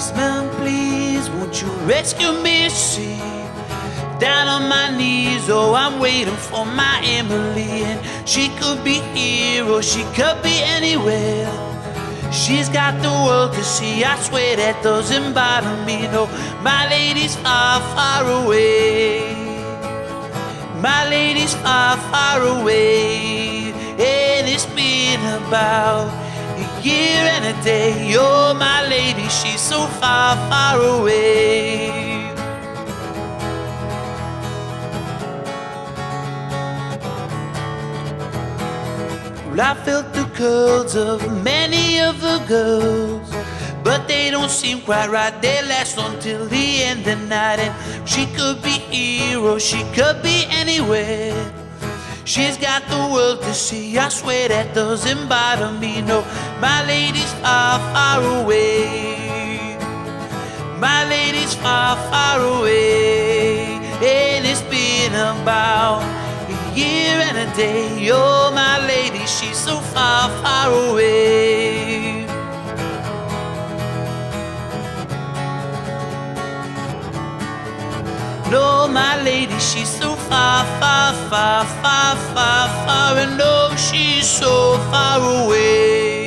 Policeman, please, won't you rescue me? See, down on my knees, oh, I'm waiting for my Emily. And she could be here or she could be anywhere. She's got the world to see, I swear that doesn't bother me. No, my lady's far, far away. My lady's far, far away. And it's been about a year and a day. Oh, my lady, she's so far, far away. Well, I felt the curls of many of the girls, but they don't seem quite right. They last until the end of night. And she could be here or she could be anywhere. She's got the world to see. I swear that doesn't bother me. No, my lady's far, far away. My lady's far, far away. And it's been about a year and a day. Oh, my lady, she's so far, far away. No, my lady, she's so far, far, far, far, far, far, and oh, she's so far away.